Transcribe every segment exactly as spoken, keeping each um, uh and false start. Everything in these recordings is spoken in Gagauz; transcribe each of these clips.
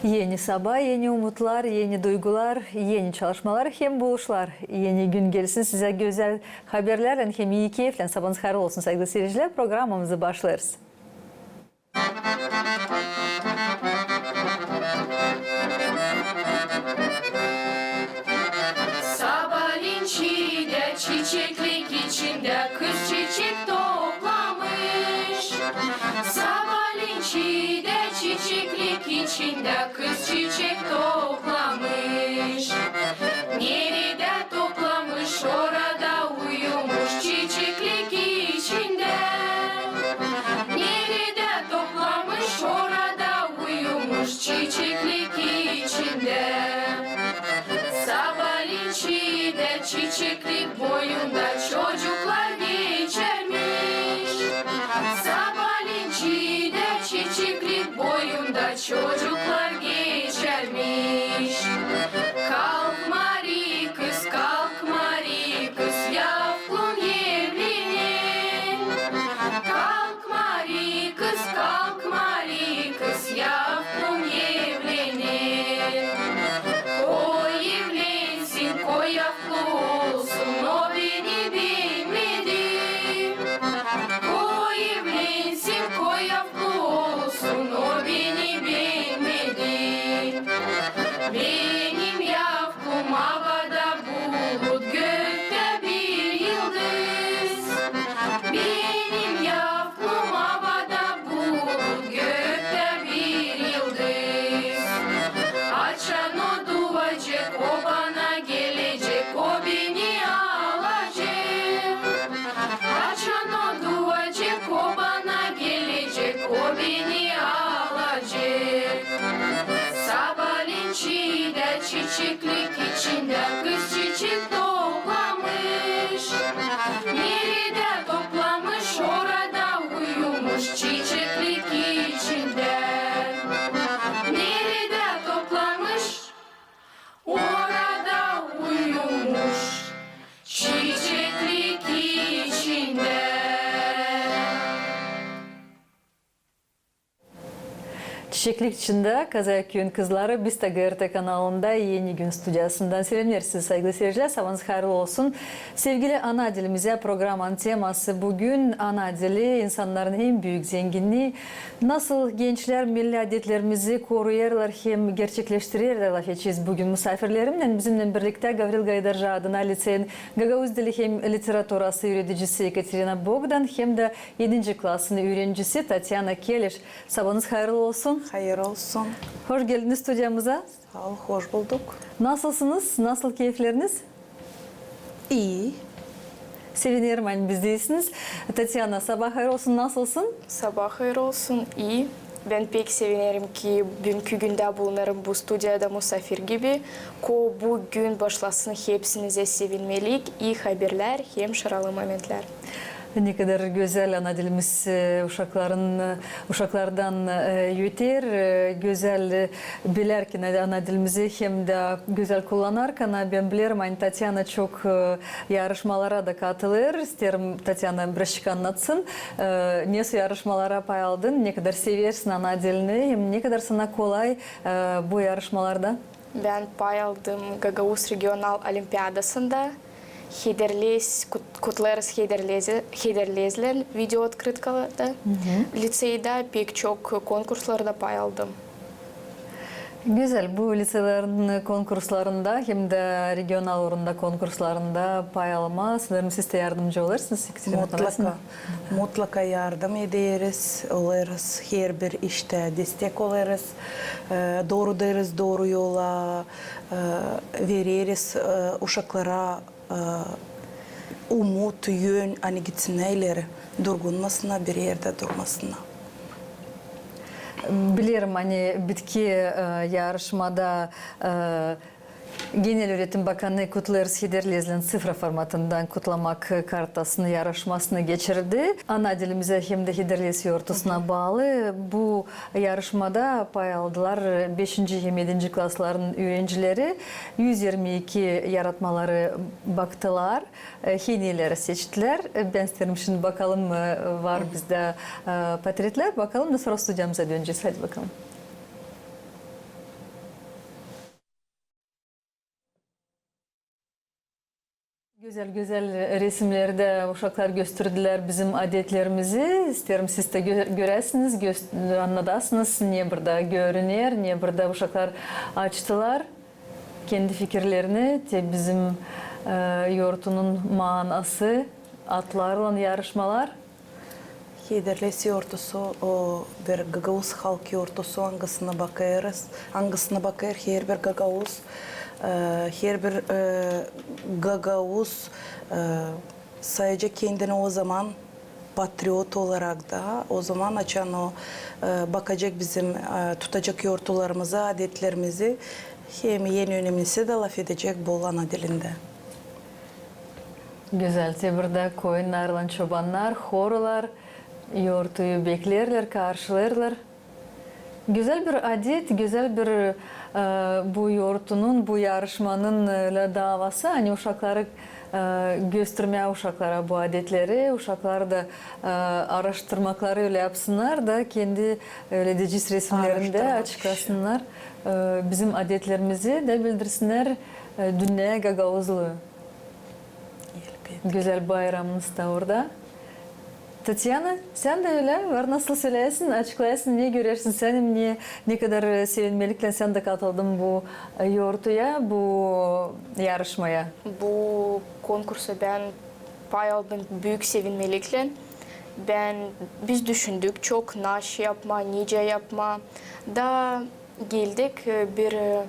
Eni sabaa, eni umutlar, eni duygular, eni çalışmalar hem buluşlar. Eni gün gelsin sizä gözäl haberlärlän hem ii keyflän. Sabaanız hayırlı olsun, saygılı seyircilär. Programamızı başlêêrız. Sabaalän çiidä çiçeklik içindä kız çiçek toplamış. Sabaalän çiidä çiçeklik içindä kız çiçek toplamış. Neredä toplamış, orada uyumuş çiçeklik içindä. Neredä toplamış, orada uyumuş çiçeklik içindä. Sabaalän çiidä çiçeklik boyunda çocuklar geçärmiş. Sabaalän çiidä çiçeklik boyunda çocuklar geçärmiş. Kalk, mari kız, kalk, mari kız, yavklun evlene. Kalk, mari kız, kalk, mari kız, yavklun evlene. Koy evlensin, koy yavklu olsun, o beni beenmedi. Koy evlensin, koy yavklu olsun, o beni beenmedi. Benim yavklum avada bulut, göktä bir yıldız. Benim yavklum avada bulut, göktä bir yıldız. Açan o duacek, o bana gelecek, o beni alacek. Açan o duacek, o bana gelecek, o beni alacek. Sabaalän çiidä çiçeklik içindä kız çiçek toplamış. Neredä toplamış, orada uyumuş çiçeklik içindä. Neredä toplamış, orada uyumuş çiçeklik içindä. Çiçeklik içindä Kazaya küüyün kızları. Biz dä GRT kanalında Eni gün studiyasından selämneeriz sizi, saygılı seyircilär. Sabaanız hayırlı olsun. Sevgili Ana dilimizä programanın teması büün ana dili, insannarın en büük zenginnii. Nasıl gençlär milli adetlerimizi koruyêrlar hem gerçekleştirerlär, lafedecez büün musaafirlerimnän. Bizimnän birliktä Gavril Gaydarji adına liţeyin gagauz dili hem literaturası üüredicisi Ekaterina Bogdan hem dä edinci klasın üürencisi Tatyana Keliş. Sabaanız hayırlı olsun. Hayır olsun. Hoş geldiniz studiyamıza. Saa ol, hoş bulduk. Nasılsınız? Nasıl keyfleriniz? İi. Sevinerim, ani bizdäsiniz. Tatyana, sabaa hayır olsun, nasılsın? Sabaa hayır olsun, ii. Bän pek sevinerim, ki büünkü gündä bulunêrım bu studiyada musaafir gibi. Ko bu gün başlasın, hepsinizä sevinmelik, ii haberlär hem şaralı momentlär. Nekadar gözäl ana dilimiz, e, uşakların, e, uşaklardan, e, öter, e, gözäl, e, bilärkän ana dilimizi hem dä gözäl kullanarkan. Bän bilerim, ani Tatyana çok, e, yarışmalara da katılêr. İsteerim, Tatyana birazçık annatsın, e, nesoy yarışmalara pay aldın, nekadar seversin ana dilini hem nekadar sana kolay, e, bu yarışmalarda. Bän pay aldım Gagauz regional olimpiadasında. Hederlez, kut-, kutlêêrız Hederlezi, Hederlezlän video otkrıtkalarda. Liţeydä pek çok konkurslarda pay aldım. Gözäl, bu liţelerin konkurslarında hem dä regional uurunda konkurslarında pay almaa, sanêrım, siz dä yardımcı olêrsınız, Ekaterina Afanasevna? Mutlaka. Mutlaka yardım ederiz, olêrız herbir iştä destek olêrız, e, doorudêrız dooru yola, e, vereriz, e, uşaklara, e, umut, yön, ani gitsinnär ileri, durgunmasınnar, bir erdä durmasınnar. Bilerim, ani bitki, e, yarışmada, e, Genel üüretim bakanı kutlêêrız Hederlezlän sıfıra formatından kutlamak kartasını yarışmasını geçirdi. Ana dilimizä hem dä Hederlez yortusuna baalı bu yarışmada pay aldılar beşinci hem edinci klasların üürencileri. Üz irmi iki yaratmaları baktılar, e, henileri seçtilär. E, bän isteerim şindi bakalım, e, var bizdä, e, portretlär. Bakalım da sora studiyamıza dönecez. Hadi bakalım. Gözäl-gözäl resimnerdä uşaklar gösterdilär bizim adetlerimizi. İsteerim, siz dä gö-, göräsiniz, gö-, annadasınız, ne burada görüner, ne burada uşaklar açtılar kendi fikirlerini. Te bizim, e, yortunun maanası, atlarlan yarışmalar. Hederlez yortusu, o bir gagauz halk yortusu, angısına bakêrız, angısına bakêr herbir gagauz. E, herbir, e, gagauz, e, sayacek kendini o zaman patriot olarak da, o zaman açan o, e, bakacek bizim, e, tutacek yortularımızı, adetlerimizi, hem en önemlisi dä lafedecek bol ana dilindä. Gözäl. Te burada koyunnarlan çobannar, horular yortuyu beklerlär, karşılêêrlar. Gözäl bir adet, gözäl bir, e, bu yortunun, bu yarışmanın ölä davası, ani uşakları, e, göstermää uşaklara bu adetleri, uşaklar da, e, aaraştırmakları ölä yapsınnar da kendi, ölä deyecez, resimnerindä açıklasınnar. E, bizim adetlerimizi dä bildirsinnär, e, dünneyä gagauzluyu. Elbetki. Gözäl bayramınız da orada. Tatyana, sän dä ölä var, nasıl söläsin, açıklayasın, ne görersin sän, hem ne, ne kadar, e, sevinmeliklän sän dä katıldın bu, e, yortuya, bu yarışmaya. Bu konkursa bän pay aldım büük sevinmeliklän. Bän, biz düşündük çok, naşey yapmaa, nicä yapmaa. Da geldik, e, bir, e,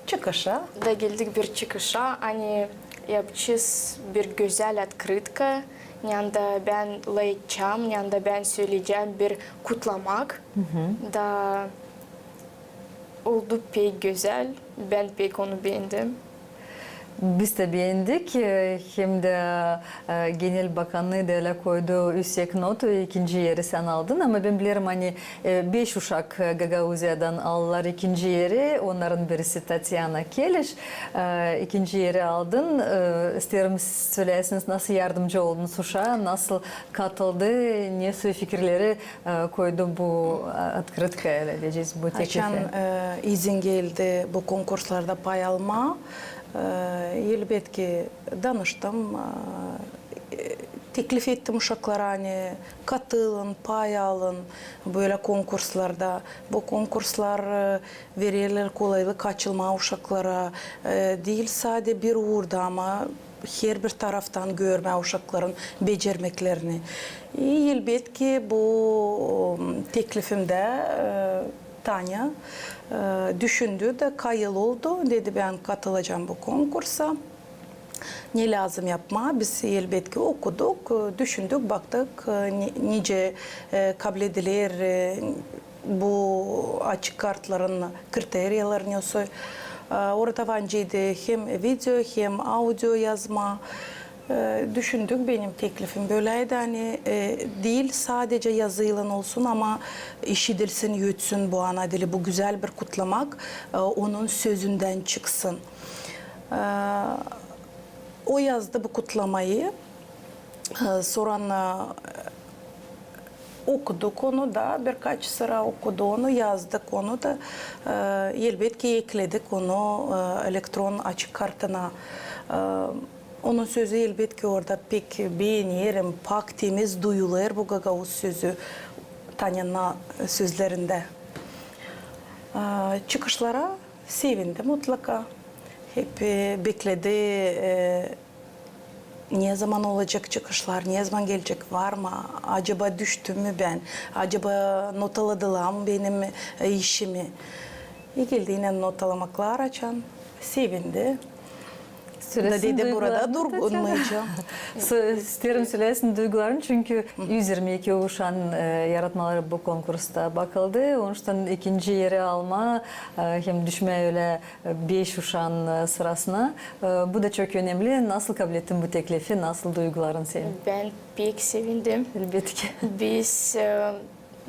çıkışa. Da geldik bir çıkışa, ani yapacez bir gözäl otkrıtka, ne anda bän layıkçam, ne anda bän söleyecäm bir kutlamak. Da oldu pek gözäl, bän pek onu beendim. Biz dä beendik, e, hem dä, e, genel bakanı da ölä koydu üüsek notu, ikinci eri sän aldın. Ama bän bilerim, ani, e, beş uşak, e, Gagauziyadan aldılar ikinci eri. Onnarın birisi Tatyana Keliş, e, ikinci eri aldın. E, isteerim, söläsiniz, nasıl yardımcı oldunuz uşaa, nasıl katıldı, ne soy fikirleri e, koydu bu, e, otkrıtkaya, ölä deyecez, bu teklifi. Açan, e, izin geldi bu konkurslarda pay almaa, e, elbetki danıştım, e, teklif ettim uşaklara, ani katılın, pay alın bölä konkurslarda. Bu konkurslar, e, vererlär kolaylık açılmaa uşaklara, e, diil sade bir uurda, ama herbir taraftan görmää uşakların becermeklerini. E, elbetki, bu, m, teklifimdä, e, Tanya, e, düşündü da kayıl oldu, dedi, bän katılacam bu konkursa. Ne lääzım yapmaa? Biz, elbetki, okuduk, e, düşündük, baktık, e, ne-, nicä, e, kablediler, e, bu açık kartların kriteriyaları ne soy. E, orada var nicä hem video, hem audio yazma. E, düşündük, benim teklifim böläydi, ani, e, diil sadecä yazıylan olsun, ama işidilsin, ötsün bu ana dili, bu gözäl bir kutlamak, e, onun sözündän çıksın. E, o yazdı bu kutlamayı. E, sora, e, okuduk onu da, birkaç sıra okudu onu, yazdık onu da, e, elbetki ekledik onu, e, elektron açık kartına. E, onun sözü, elbetki, orada pek beenerim, pak temiz duyulêr bu gagauz sözü Tanyanın sözlerindä. E, çıkışlara sevindi mutlaka. Hep, e, bekledi, e, ne zaman olacek çıkışlar, ne zaman gelecek, var mı, acaba düştüm mü bän, acaba notaladılar mı benim, e, işimi. E, geldi yine notalamaklar açan, sevindi. Da dedi, burada durgunmayacam. Isteerim, söläsin duygularını, çünkü üz irmi iki uşan, e, yaratmaları bu konkursta bakıldı. Onuştan ikinci eri almaa, e, hem düşmää ölä, e, beş uşan, e, sırasına, e, bu da çok önemli. Nasıl kablettin bu teklifi, nasıl duyguların senin? Bän pek sevindim. Elbetki. Biz, e,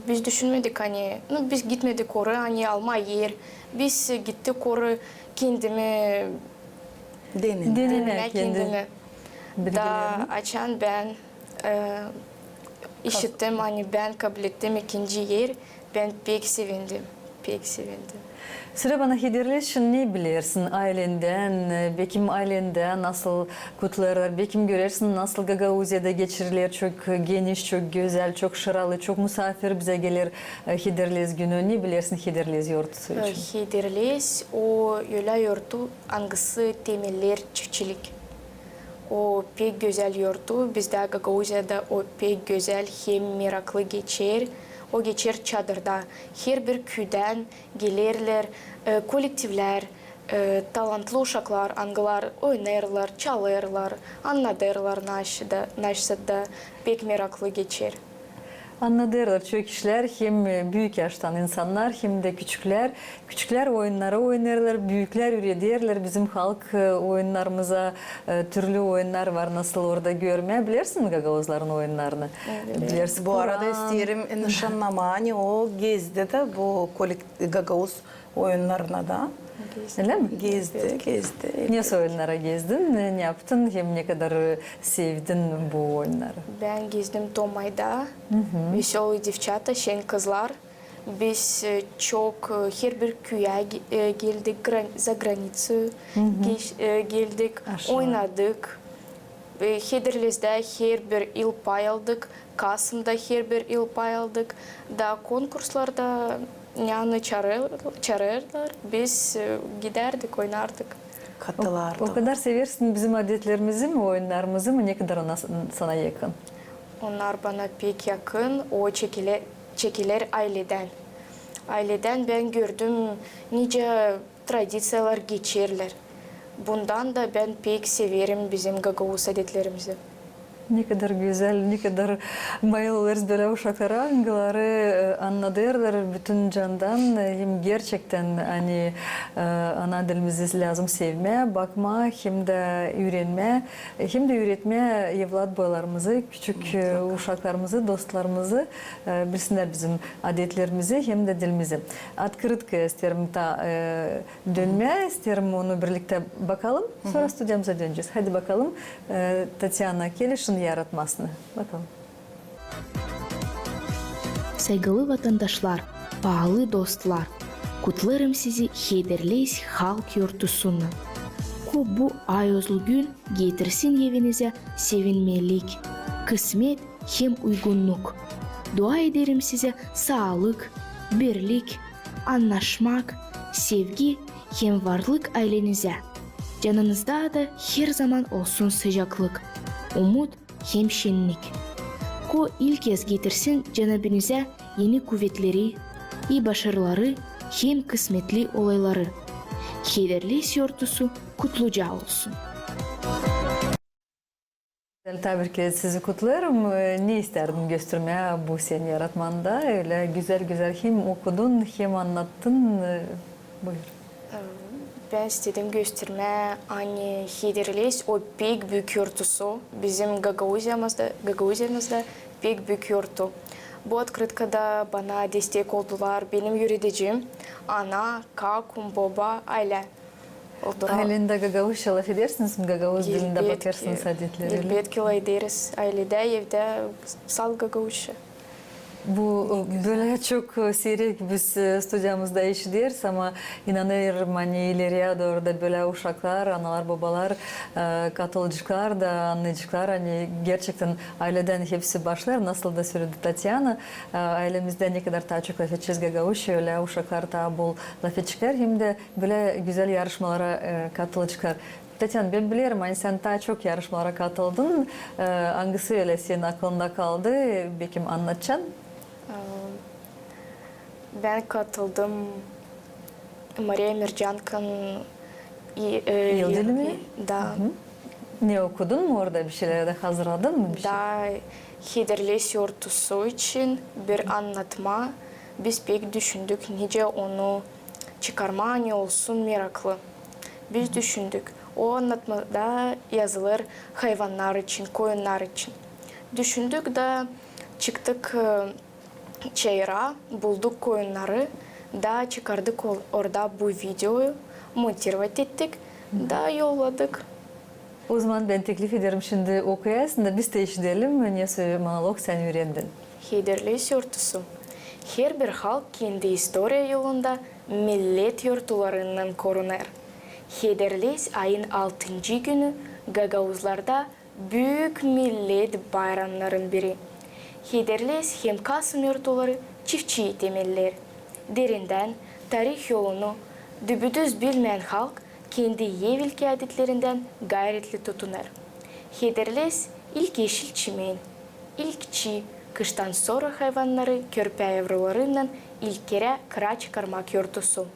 biz düşünmedik, ani, nu, biz gitmedik oraya, ani almaa er. Biz gittik oraya kendimi denenä, denenä kendimi. Da açan bän, e, işittim, ani bän kablettim ikinci er, bän pek sevindim, pek sevindim. Sölä bana, Hederleş için ne bilersin aylendän, e, bekim aylendä nasıl kutlêêrlar, bekim görersin, nasıl Gagauziyada geçiriler çok geniş, çok gözäl, çok şıralı, çok musaafir bizä geler, e, Hederleş günü. Ne bilersin Hederleş yortusu için? E, Hederleş o ölä yortu, angısı temeller çiftçilik. O pek gözäl yortu, bizdä Gagauziyada o pek gözäl hem meraklı geçer. O geçer çadırda. Herbir küüdän gelerlär, e, kollektivlär, e, talantlı uşaklar, angılar oynêêrlar, çalêrlar, annadêrlar naşıda, naşıda, pek meraklı geçer. Annadêrlar çok işlär, hem büük yaştan insannar, hem dä küçüklär. Küçüklär oyunnarı oynêêrlar, büüklär üürederlär bizim halk, e, oyunnarımıza, e, türlü oyunnar var, nasıl orada görmää. Bilersin mi gagauzların oyunnarını? Evet. Bilersin. Bu arada isteerim nışannamaa, ani o gezdi dä bu kolek-, gagauz oyunnarına da. Gezdi. Ölä mi? Gezdi, gezdi. Nesoy oyunnara gezdin, ne, ne yaptın hem ne kadar, e, sevdin bu oyunnarı? Bän gezdim Tomayda. Veselöy devçata, şen kızlar. Biz, e, çok, e, herbir küüyä ge-, e, geldik, gran-, za granicayı geç-, e, geldik, oynadık. E, Hederleştä herbir yıl pay aldık, Kasımda herbir yıl pay aldık. Da konkurslarda, yani, çaarêr-, çaarêrlar, biz, e, gidärdik, oynardık. Katılırdık. O, o kadar seversin bizim adetlerimizi mi, oyunnarımızı mı, ne kadar ona s-, sana yakın? Onnar bana pek yakın, o çekiler, çekiler ayledän. Ayledän bän gördüm, nicä tradiţiyalar geçerlär. Bundan da bän pek severim bizim gagauz adetlerimizi. Ne kadar gözäl, ne kadar bayılêrız bölä uşaklara, angıları, e, annadêrlar bütün candan, e, hem gerçektän, ani, e, ana dilimizi lääzım sevmää, bakmaa, hem dä üürenmää, e, hem dä üüretmää evlat boylarımızı, küçük, e, uşaklarımızı, dostlarımızı, e, bilsinnär bizim adetlerimizi hem dä dilimizi. Otkırıtka isteerim ta, e, dönmää, isteerim onu birliktä bakalım, sora studiyamıza dönecez. Hadi bakalım, e, Tatyana Kelişin yaratmasını. Bakalım. Saygılı vatandaşlar, paalı dostlar, kutlêêrım sizi Hederleş halk yortusunnan. Ko bu ayozlu gün getirsin evinizä sevinmelik, kısmet hem uygunnuk. Dua ederim sizä saalık, birlik, annaşmak, sevgi hem varlık aylenizä. Canınızda da herzaman olsun sıcaklık, umut hem şennik. Ko ilk kez getirsin canabinizä eni kuvetleri, ii başarıları hem kısmetli olayları. Hederleş yortusu kutluca olsun. Taa bir kerä sizi kutlêêrım. E, ne istärdin göstermää bu senin yaratmanda? Ölä gözäl-gözäl hem okudun, hem annattın. E, buyur. E, bän istedim göstermää, ani Hederleş o pek büük yortusu. Bizim Gagauziyamızda, Gagauziyamızda pek büük yortu. Bu otkırıtkada bana destek oldular benim üüredicim, ana, kakum, boba, aylä. Aylendä gagauzça lafedersiniz mi? Gagauz dilindä bakêrsınız adetleri, ölä? Elbetki, lafederiz. Ayledä, evdä salt gagauzça. Bu, e, bölä çok, e, siirek biz, e, studiyamızda işideriz, ama inanêrım, ani ileriyä dooru da bölä uşaklar, analar, bobalar, e, katılaceklar da annayaceklar, ani gerçektän ayledän hepsi başlêêr, nasıl da söledi Tatyana, e, aylemizdä ne kadar taa çok lafedecez gagauzça, ölä uşaklar taa bol lafedeceklär, hem dä bölä gözäl yarışmalara, e, katılaceklar. Tatyana, bän bilerim, ani sän taa çok yarışmalara katıldın. E, angısı ölä senin aklında kaldı, bekim annatacan? E, bän katıldım Mariya Mercankanın i-, e, Yıldönümünä? Da. Ne okudun mu orada, bir şeylär dä hazırladın mı, bir şey? Da, Hederleş yortusu için bir annatma. Biz pek düşündük, nicä onu çıkarmaa, ani olsun meraklı. Biz düşündük, o annatmada yazılêr hayvannar için, koyunnar için. Düşündük da çıktık, e, çayıra, bulduk koyunnarı, da çıkardık ol-, orada bu videoyu, montirovat ettik, da yolladık. O zaman bän teklif ederim, şindi okuyasın da biz dä işidelim, nesoy monolog sän üürendin. Hederleş yortusu. Herbir halk kendi istoriya yolunda millet yortularınnan korunêr. Hederlez ayın altıncı günü gagauzlarda büük millet bayramnarın biri. Hederlez hem Kasım yortuları çiftçiyi temelleer. Derindän tarih yolunu dübüdüz bilmeyän halk kendi ev ilki adetlerindän gayretli tutunêr. Hederlez ilk eşil çimen, ilk çii, kıştan sora hayvannarı körpä yavrularınnan ilk kerä kıra çıkarmak yortusu.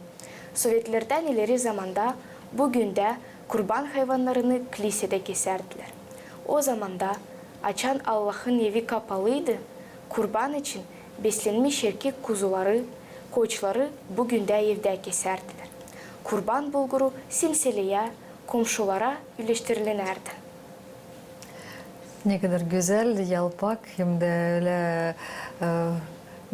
Sovetlerdän ileri zamanda bu gündä kurban hayvannarını klisedä kesärdilär. O zamanda, açan Allahın evi kapalıydı, kurban için beslenmiş erkek kuzuları, koçları bu gündä evdä kesärdilär. Kurban bulguru semseleyä, komşulara üleştirilinärdi. Ne kadar gözäl, yalpak, hem dä ölä, e,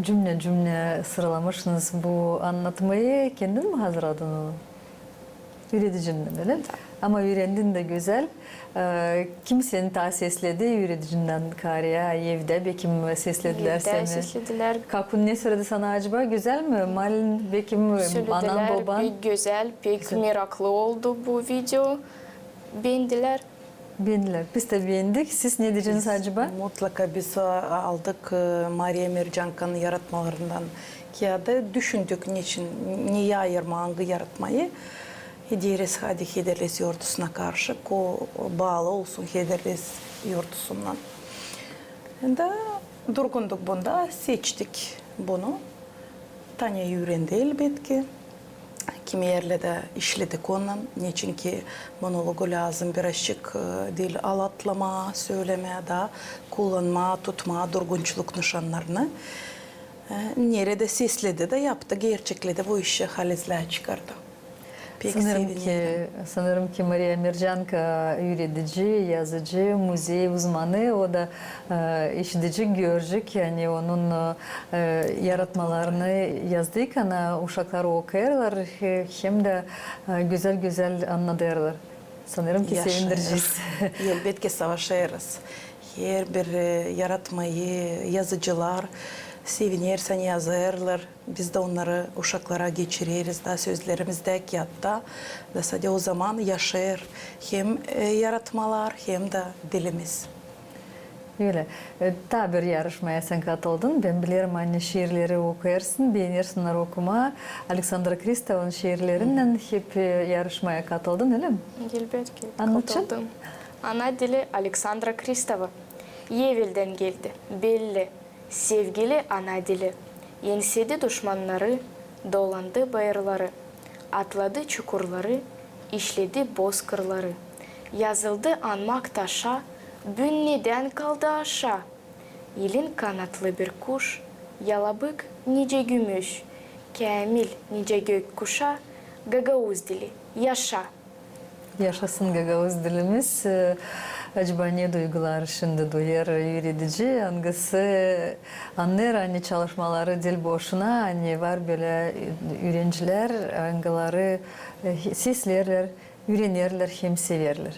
cümlä-cümlä sıralamışsınız bu annatmayı. Kendin mi hazırladın onu? Üüredicindän, ölä mi? Da. Ama üürendin dä gözäl. E, kim seni taa sesledi üüredicindän kaarä, evdä bekim sesledilär seni? Evdä sesledilär. Kakun ne söledi sana acaba? Gözäl mi? Malin, bekim, anan, boban? Sölediler, pek gözäl, pek meraklı oldu bu video. Beendilär. Beendilär. Biz dä beendik. Siz ne deyeceniz acaba? Mutlaka biz, a, aldık, e, Mariya Mercankanın yaratmalarından kiyadı. Düşündük, neçin, neyi ayırmaa, angı yaratmayı. Hederlez, hadi Hederlez yortusuna karşı, ko baalı olsun Hederlez yortusunnan. Da durgunduk bunda, seçtik bunu. Tanya üürendi, elbetki. Kimi erlerdä işledik onunnan, neçinki monologu lääzım birazçık, e, diil alatlamaa, sölemää da, kullanmaa, tutmaa durgunçluk nışannarını. E, neredä sesledi dä, yaptı, gerçekledi bu işi, halizdä çıkardı. Pek sevinerim. Sanêrım ki, sanêrım ki, Mariya Mercanka üüredici, yazıcı, muzey uzmanı, o da, e, işidecek, görecek, ani onun, e, yaratmalarını yazdık, ani uşaklar okuyêrlar, e, hem dä, e, gözäl-gözäl annadêrlar. Sanêrım ki, sevindirecez. Elbetki, savaşêrız. Herbir, e, yaratmayı yazıcılar seviner, sän yazêrlar. Biz dä onnarı uşaklara geçireriz da, sözlerimiz dä kiyatta. Da sade o zaman yaşêêr hem, e, yaratmalar, hem dä dilimiz. Ölä. E, taa bir yarışmaya sän katıldın. Bän bilerim, ani şiirleri okuyêrsın, beenersin onnarı okumaa. Aleksandra Kristovanın şiirlerinnän hep, e, yarışmaya katıldın, ölä mi? Elbetki, katıldım. Ana dili Aleksandra Kristova. Eveldän geldi, belli. Sevgili ana dili, ensedi duşmannarı, dolandı bayırları, atladı çukurları, işledi bozkırları. Yazıldı anmak taşa, büün nedän kaldı aşa? Elin kanatlı bir kuş, yalabık nicä gümüş, käämil nicä gök kuşa, gagauz dili, yaşa! Yaşasın gagauz dilimiz. E, acaba ne duygular şindi duyêr üüredici, angısı annêêr, ani çalışmaları diil boşuna, ani var bölä üürencilär, angıları, e, seslerlär, üürenerlär hem severlär.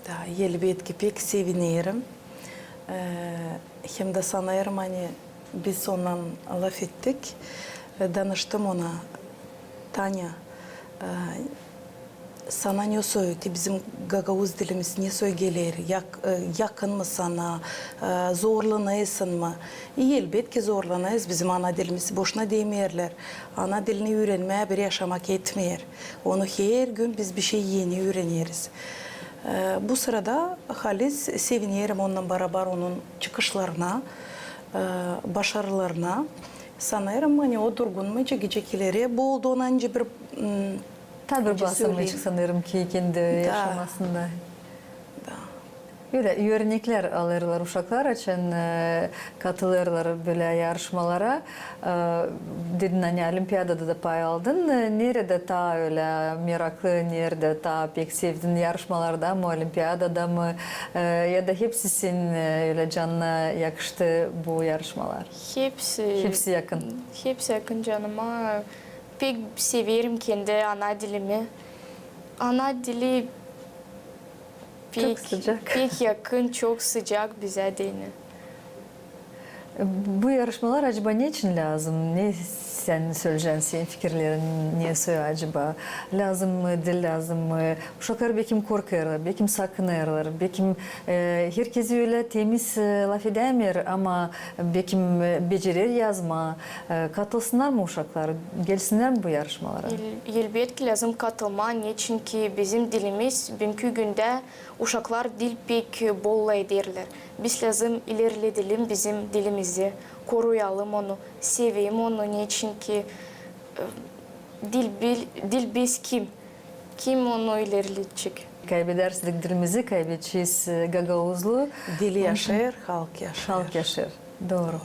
Da, elbetki, pek sevinerim. E, hem dä sanêrım, ani biz onunnan lafettik. E, danıştım ona, Tanya, e, sana ne soy, te bizim gagauz dilimiz ne soy geler, yak-, e, yakın mı sana, e, zorlanêrsın mı? E, elbetki, zorlanêrız, bizim ana dilimiz boşuna demeerlär. Ana dilini üürenmää bir yaşamak etmeer. Onu her gün biz bişey eni üüreneriz. E, bu sırada halis sevinerim onunnan barabar onun çıkışlarına, e, başarılarına. Sanêrım, ani o durgunmayacek, gecä kilerä bu oldu ona nicä bir, m, taa bir basamacık, sanêrım ki, kendi yaşamasında. Da. Ölä örneklär alêrlar uşaklar, açan, e, katılêrlar bölä yarışmalara. E, dedin, ani olimpiadada da pay aldın. E, neredä taa ölä meraklı, neredä taa pek sevdin, yarışmalarda mı, olimpiadada mı, e, ya da hepsi senin, e, ölä canına yakıştı bu yarışmalar? Hepsi. Hepsi yakın. Hepsi yakın canıma. Pek severim kendi ana dilimi. Ana dili pek, çok sıcak, pek yakın, çok sıcak bizä deyni. Bu yarışmalar acaba neçin lääzım? Ne sän söleyecän, senin fikirlerin ne soy acaba? Lääzım mı, diil lääzım mı? Uşaklar bekim korkêrlar, bekim sakınêrlar, bekim, e, herkezi ölä temiz, e, lafedämeer, ama bekim, e, becerer yazmaa. E, katılsınnar mı uşaklar, gelsinnär mi bu yarışmalara? El-, elbetki lääzım katılmaa, neçinki bizim dilimiz büünkü gündä uşaklar diil pek bolluk ederlär. Biz lääzım ilerledelim bizim dilimizi, koruyalım onu, sevelim onu, neçinki, e, diil bil-, diil biz kim, kim onu ilerledecek? Kaybedersäk dilimizi, kaybedecez, e, gagauzluyu. Dil yaşêêr, halk yaşêêr. Halk yaşêêr. Dooru.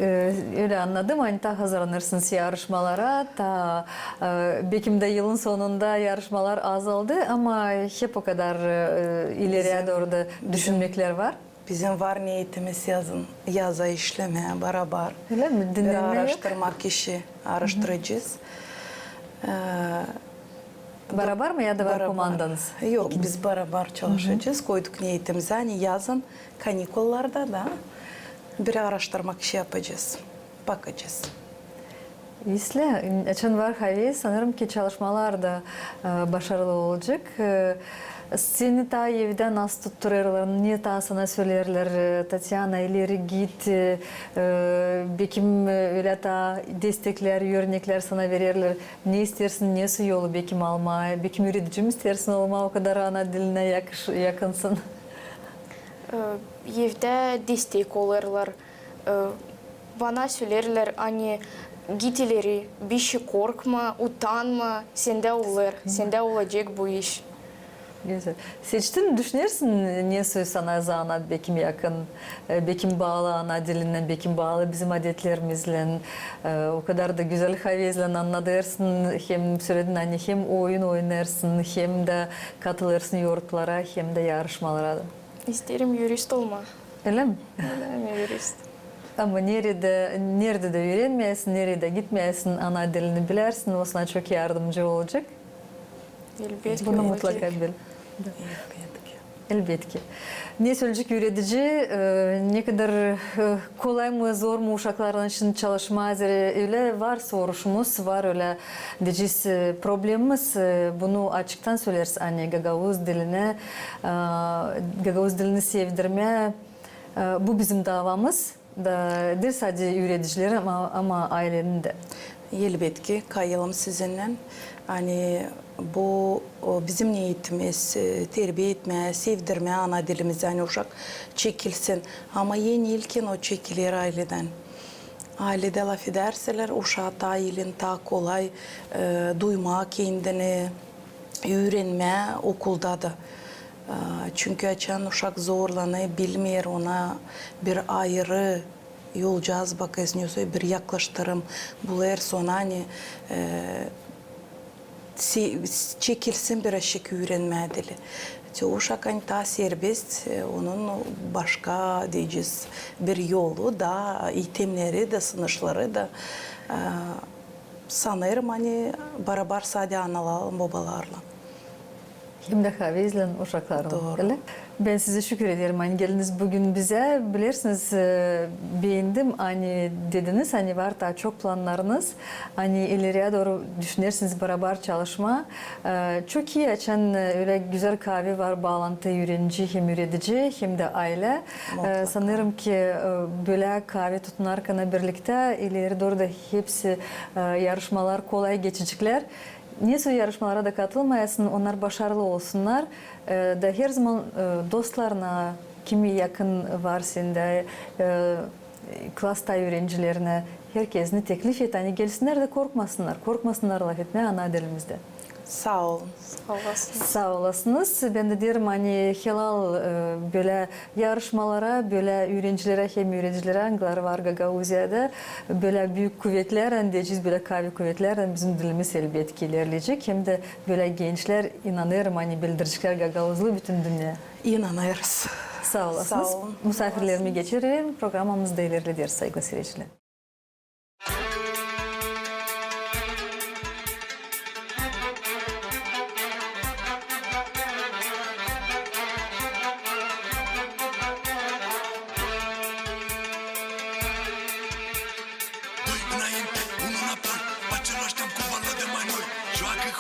E, ölä annadım, ani taa hazırlanêrsınız yarışmalara, taa, e, bekim dä yılın sonunda yarışmalar azaldı, ama hep o kadar, e, ileriyä dooru da düşünmeklär var. Bizim var neetimiz yazın, yaza işlemää barabar. Ölä mi? Bir dinnenmää yok? Aaraştırmak işi aaraştıracez. E, Barabar mı ya da var komandanız? Yok, biz barabar çalışacez. Koyduk neetimizi, ani yazın kanikullarda da bir aaraştırmak işi yapacez, bakacez. İslää, açan var haves, sanêrım ki, çalışmalar da, e, başarılı olacek. E, seni taa evdä nasıl tutturêrlar, ne taa sana söleerlär, e, Tatyana, ileri git, e, bekim, e, ölä taa desteklär, örneklär sana vererlär. Ne isteersin, ne soy yolu bekim almaa, bekim üüredici mi isteersin olmaa, o kadar ana dilinä yakış-, yakınsın? E, evdä destek olêrlar. E, bana söleerlär, ani git ileri, bişey korkma, utanma, sendä olêr, sendä olacek bu iş. Gözäl. Seçtin, düşünersin, ne soy sana zanaat bekim yakın, e, bekim baalı ana dilinnän, bekim baalı bizim adetlerimizlän. E, o kadar da gözäl havezlän annadêrsın, hem söledin, ani hem oyun oynêêrsın, hem dä katılêrsın yorutlara, hem dä yarışmalara da. İsteerim yurist olmaa. Ölä mi? Ölä mi, yurist. Ama neredä, neredä dä üürenmeyäsin, neredä gitmeyäsin, ana dilini bilärsin, o sana çok yardımcı olacek. Elbetki. Bunu mutlaka bil. Elbetki. Elbetki. Ne söleyecek üüredici, e, ne kadar, e, kolay mı, zor mu uşaklarlan şindi çalışmaa, zerä ölä var soruşumuz, var ölä, deyecez, e, problemimiz, e, bunu açıktan söleeriz, ani gagauz dilinä, e, gagauz dilini sevdirmää, e, bu bizim daavamız. Da diil sade üüredicilerin, ama, ama aylenin dä. Elbetki, kayılım sizinnän. Ani bu, o, bizim neetimiz, e, terbiä etmää, sevdirmää ana dilimizi, ani uşak çekilsin. Ama en ilkin o çekiler ayledän. Ayledä lafedärselär, uşaa taa ilin taa kolay, e, duymaa kendini, üürenmää okulda da. E, çünkü açan uşak zorlanêr, bilmeer, ona bir ayırı yolcaaz bakêrsın, yoksa bir yaklaştırım bulêrsın ona, ani, e, se-, çekilsin birazcık üürenmää dili. Te uşak, ani taa serbest, e, onun başka, deyecez, bir yolu da, itemneri dä, sınışları da, e, sanêrım, ani barabar sade analarlan, bobalarlan. Hem dä havezlän uşaklarlan. Dooru. Ölä. Bän sizä şükür ederim, ani geldiniz büün bizä. Bilersiniz, e, beendim, ani dediniz, ani var taa çok plannarınız, ani ileriyä dooru düşünersiniz barabar çalışmaa. E, çok ii, açan, e, ölä gözäl kaavi var, baalantı üürenci hem üüredici, hem dä aylä. E, sanêrım ki, e, bölä kaavi tutunarkana birliktä ileri dooru da hepsi, e, yarışmalar kolay geçeceklär. Ne soy yarışmalara da katılmayasın, onnar başarılı olsunnar. E, da herzaman, e, dostlarına, kimi yakın var sendä, e, klasta üürencilerinä, herkezini teklif et, ani gelsinnär dä korkmasınnar, korkmasınnar lafetmää ana dilimizdä. Saa olun. Saa olasınız. Saa olasınız. Bän dä deerim, ani helal, e, bölä yarışmalara, bölä üürencilerä hem üüredilerä, angıları var Gagauziyada, bölä büük kuvetlärlän, deyecez, bölä kaavi kuvetlärlän bizim dilimiz elbetki ilerleyecek. Hem dä bölä gençlär, inanêrım, ani bildireceklär gagauzluu bütün dünneyä. İnanêrız. Saa olasınız. Saa olun. Musaafirlerimi geçirerim, programamızı da ilerlederiz, saygılı seyircilär.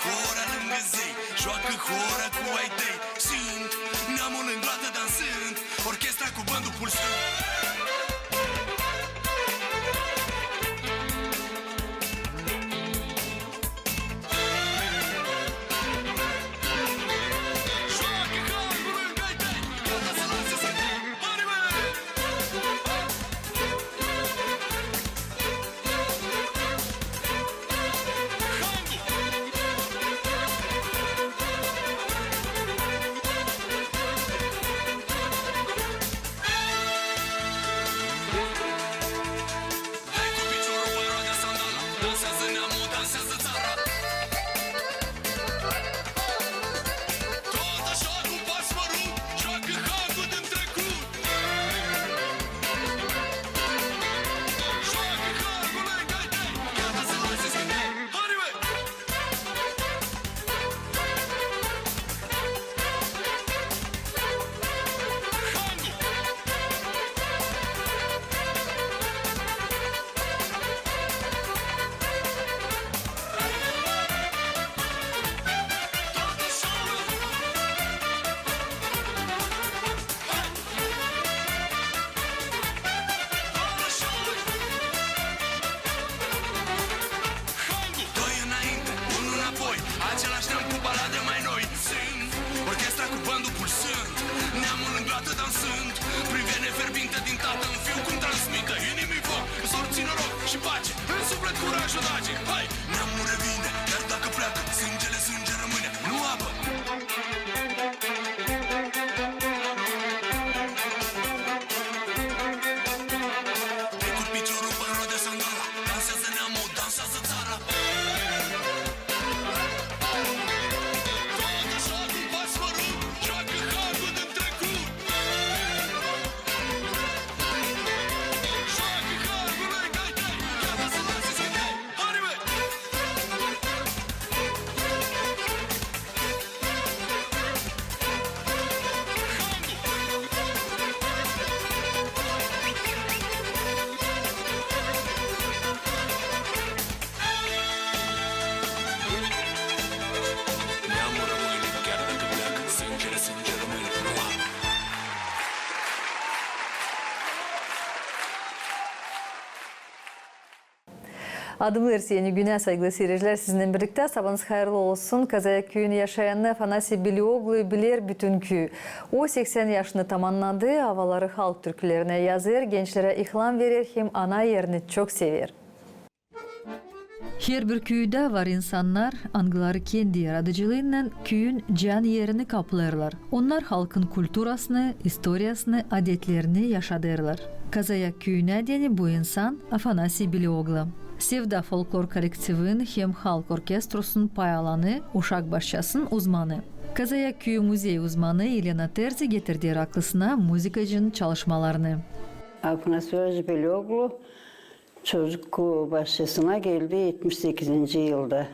Hora lângă zei, joacă hora cu ai tăi. Sunt neamul în gloatădan, sunt orchestra cu bandul pulsând. Dai cu piciorul pe roadă sandala, dansează neamul, dansează țara. Tot așa cu pas mărunt, joacă hagul din trecut. Joacă hagul lângă tine, gata să lasă scântei. Haide, mă! Doi înainte, un înapoi, același neam cu balade mai noi. Sunt orchestra cu bandul pulsând, neamul în gloatădan, sunt privire fierbinte din tată în fiu, cum transmită inimii foc, sorți noroc și pace, în suflet curaj, rodaci. Hai! Neamul revine, chiar dacă pleacă, sângele sânge rămâne, nu apă. Trecut piciorul pe roadă sandala, dansează neamul, dansează țara. Tot așa cu pas mărunt, joacă hagul din trecut. Joacă hagul lângă tine, gata să lasă scântei. Haide, mă! Neamul rămâne, chiar dacă pleacă, sângele sânge rămâne. Nu am. Adımnêêr sizi eni günä, saygılı siiricilär, sizinnän birliktä. Sabaanız hayırlı olsun. Kazayak küüyün yaşayanı Afanasiy Biliogluyu biler bütün küüyü. O seksän yaşını tamannadı, avaları halk türkülerinä yazêr, gençlerä ilham verer hem ana erini çok sever. Herbir küüdä var insannar, angıları kendi yaradıcılıınnan küüyün can erini kaplêêrlar. Onnar halkın kulturasını, istoriyasını, adetlerini yaşadêrlar. Kazayak küüyün adeni bu insan Afanasiy Bilioglu. Sevda folklor kollektivin hem halk orkestrosunun pay alanı, uşak başçasının uzmanı. Kazayak küüyü muzey uzmanı Elena Terzi getirdi aklısına muzıkacının çalışmalarını. Afanasiy Bilioglu çocuk başçasına geldi etmiş sekizinci yılda.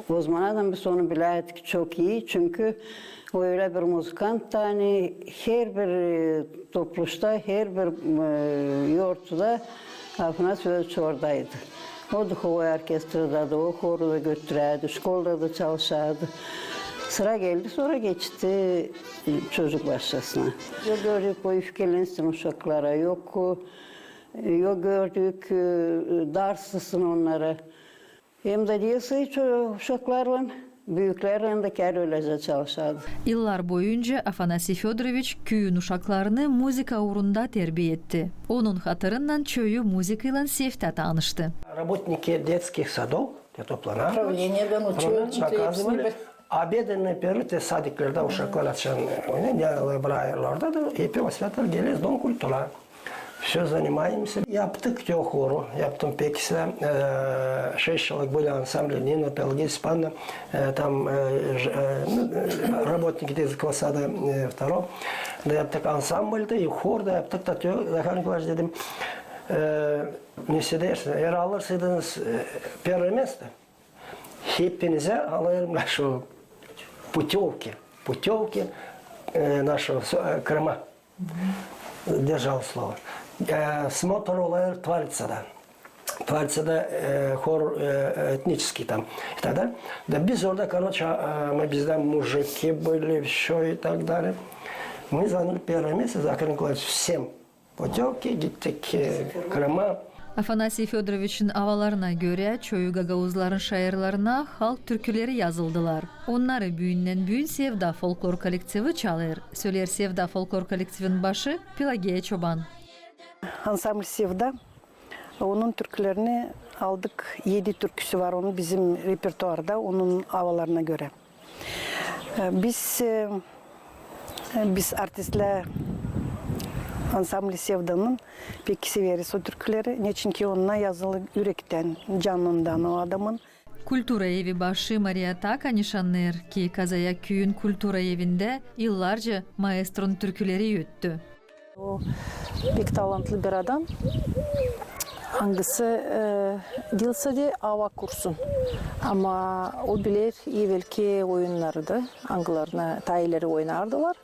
O zamanan biz onu bilärdik çok ii, çünkü o ölä bir muzıkant, ani herbir, e, topluşta, herbir, e, yortuda Afanasiy Fedoroviç oradaydı. O duhovoy orkestrada da, o horu da götürärdi, şkolada da çalışardı. Sıra geldi, sora geçti, e, çocuk başçasına. Yok gördük, o üfkelensin uşaklara, yok, e, yok gördük, e, darsısın onnara. Hem dä deyäsä, uşaklarlan, büüklärlän dä kär ölecä çalışardı. Yıllar boyunca Afanasiy Födoroviç küüyün uşaklarını muzıka uurunda terbiyä etti. Onun hatırından çoyu muzıkaylan Sevdä tanıştı. Работники детских садов, где топла, правление, да, ну, показывали обеденный период, sadiklerdä uşaklar açan oynêêr, bırakêrlar da, hep vasiler geler Dom kultura. Всё, занимаемся. Yaptık te o horu, yaptım pek islää, e, şeş yıllık bölä ansambli, Nina pel, Gis panna, e, tam, e, j-, e, работники детского сада, e, второго. Da yaptık ansamblda, i hor da yaptık, da te, da, Mihal Nikolaeviç, dedim, e, ne isteersin, eer alırsaydınız, e, первое место, hepinizä alêrım naşo putövki, putövki, e, naşo, e, Krıma. Держал слово. E, смотр olêr Tvaritsada. Творится, да, э, хор, э, этнический там и так далее. Да biz orada, короче, а, мы, bizdä мужики были, всё и так далее. Мы заняли первое место, закрыли всем путёвки, gittik, э, Крыма. Afanasiy Födoroviçin avalarına görä, çoyu gagauzların şairlarına halk türküleri yazıldılar. Onnarı büündän-büün Sevda folklor kollektivi çalêr, söleer Sevda folklor kollektivin başı Pelageya Çoban. Ansambl Sevda, onun türkülerini aldık, edi türküsü var onun bizim repertuarda, onun avalarına görä. E, biz, e, biz artistlär ansambli Sevdanın pek severiz o türküleri. Neçinki onnar yazılı ürektän, canından o adamın. Kultura evi başı Mariya Taka nışannêêr, ki Kazayak küüyün kultura evindä yıllarca maestronun türküleri öttü. O pek talantlı bir adam, angısı, e, diil sade ava kursun, ama o biler evelki oyunnarı da, angılarını taa ileri oynardılar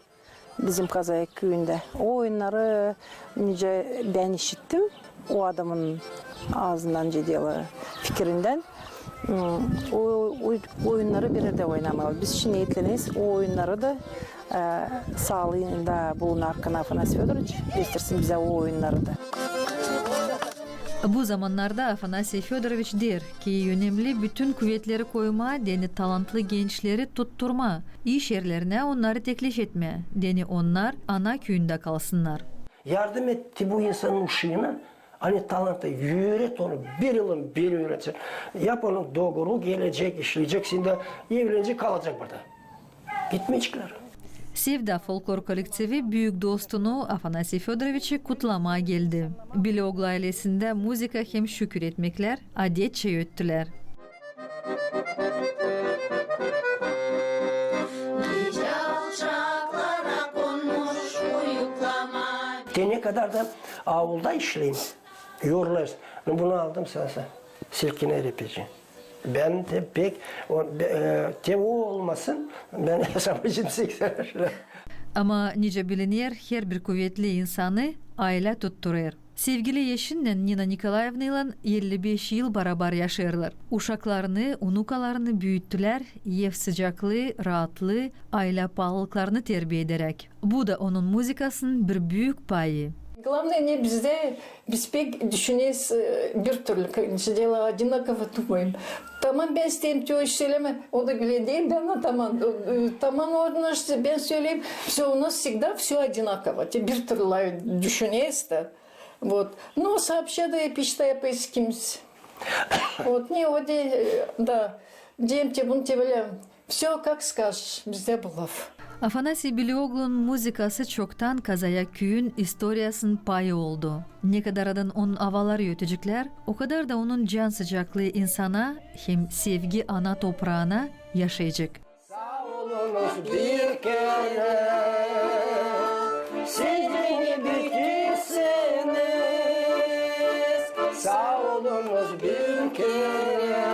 bizim Kazayak küüyündä. O oyunnarı, nicä bän işittim o adamın aazından, nicä deerlär, fikirindän. Hmm, o, o, o oyunnarı bir erdä oynamalı. Biz şindi neetleneriz o oyunnarı da, e, saalıyında bulunêr Afanasiy Födoroviç, göstersin bizä o oyunnarı da. Bu zamannarda Afanasiy Födoroviç deer, ki önemli bütün kuvetleri koymaa deyni talantlı gençleri tutturmaa, iş erlerinä onnarı teklif etmää, deyni onnar ana küüyündä kalsınnar. Yardım et bu insanın uşaana, ani talantı, üüret onu, bir yılın bir üüret. Yap onu doguru, gelecek, işleyecek, şindi evlenecek, kalacek burada. Gitmeyeceklär. Sevda folklor kollektivi büük dostunu Afanasiy Födoroviçi kutlamaa geldi. Bilioglu aylesindä muzıka hem şükür etmeklär adetçä öttülär. Te ne kadar da aulda işleyim, yorulêrsın. Nu, bunu aldım sä, sä. Silkinä repeci. Bän te pek, o, be-, e, te o olmasın, bän yaşamayacam seksen yaşına. Ama nicä biliner, herbir kuvetli insanı aylä tutturêr. Sevgili eşinnän Nina Nikolaevnaylan elli beş yıl barabar yaşêêrlar. Uşaklarını, unukalarını büüttülär ev sıcaklıı, raatlıı, aylä paalılıklarını terbiya ederäk. Bu da onun muzıkasının bir büük payı. Главное, ne bizdä, biz pek düşüneriz, e, bir türlü, как дело, одинаково думаем. Tamam, bän isteerim, te o iş sölemää, o da bilä deyil, bän o tamam, e, tamam, o, bän söleyim, всё, у нас всегда всё одинаково, te bir türlü düşüneriz dä. Вот. Ну, сообща da hep iştä yapêrız ikimiz. Вот, ne o de, e, da, deyim te bunu, te bölä, всё, как скажешь, bizdä bu laf. Afanasiy Bilioglunun muzıkası çoktan Kazayak küüyün istoriyasının payı oldu. Ne kadar adın onun avaları öteceklär, o kadar da onun can sıcaklıı insana hem sevgi ana topraana yaşayacek. Saa olunuz bir kerä, siz beni bitirseeniz. Saa olunuz bir kerä,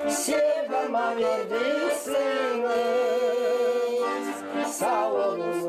sevdama verdiyseniz. Saa olun.